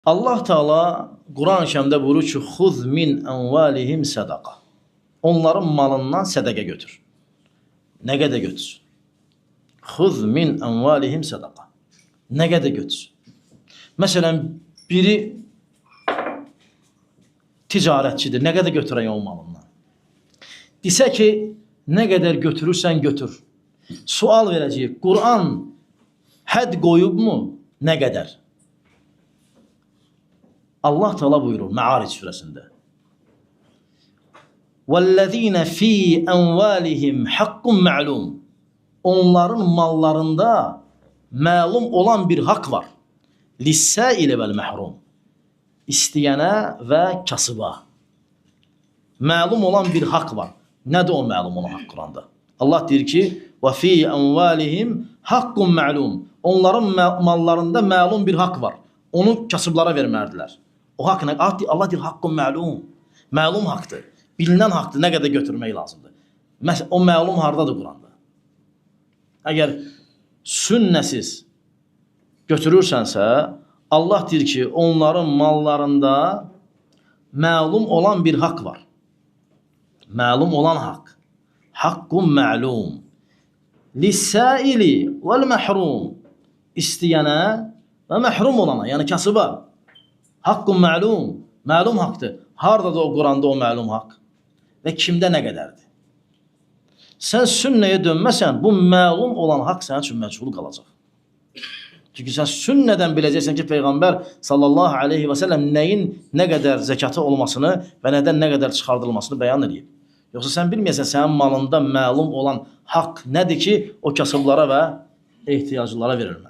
Allah Teala Quran-ı Kərimdə buyurur ki: "Xuz min envalihim sadaqa." Onların malından sədaqə götür. Nə qədər götür? Xuz min envalihim sadaqa. Nə qədər götür? Məsələn, biri ticarətçidir. Nə qədər götürək onun malından? Desə ki, nə qədər götürürsən götür. Sual verəcəyik. Quran hədd qoyubmu? Nə qədər? Allah Teala buyurur Me'aric surəsində. وَالَّذ۪ينَ ف۪ي اَنْوَالِهِمْ حَقٌّ مَعْلُومٌ. Onların mallarında məlum olan bir haqq var. لِسَّائِلِ وَالْمَحْرُومِ. İstəyənə və kasıba. Məlum olan bir haqq var. Nədir o məlum olan haqq Quranda? Allah deyir ki: وَف۪ي اَنْوَالِهِمْ حَقٌّ مَعْلُومٌ. Onların mallarında məlum bir haqq var. Onu kasıblara verməlidirlər. O haqq nə? Allah deyir haqqun məlum. Məlum haqdır. Bilinən haqdır. Nə qədər götürmək lazımdır. Məsələn, o məlum hardadır Quranda? Əgər sünnəsiz götürürsənsə, Allah deyir ki, onların mallarında məlum olan bir haqq var. Məlum olan haqq. Haqqun məlum. Lissaili vel məhrum. İstəyənə və məhrum olana, yəni kasıba. Haqqun məlum. Məlum haqdır. Hardadır o Quranda o məlum haqq? Və kimdə nə qədərdir? Sən sünnəyə dönməsən, bu məlum olan haqq sənin üçün məchul qalacaq. Çünki sən sünnədən biləcəksən ki, Peyğəmbər sallallahu aleyhi və səlləm nəyin nə qədər zəkatı olmasını və nədən nə qədər çıxardılmasını bəyan edib. Yoxsa sən bilməyəsən, sənin malında məlum olan haqq nədir ki, o kasıblara və ehtiyaclılara verilməlidir.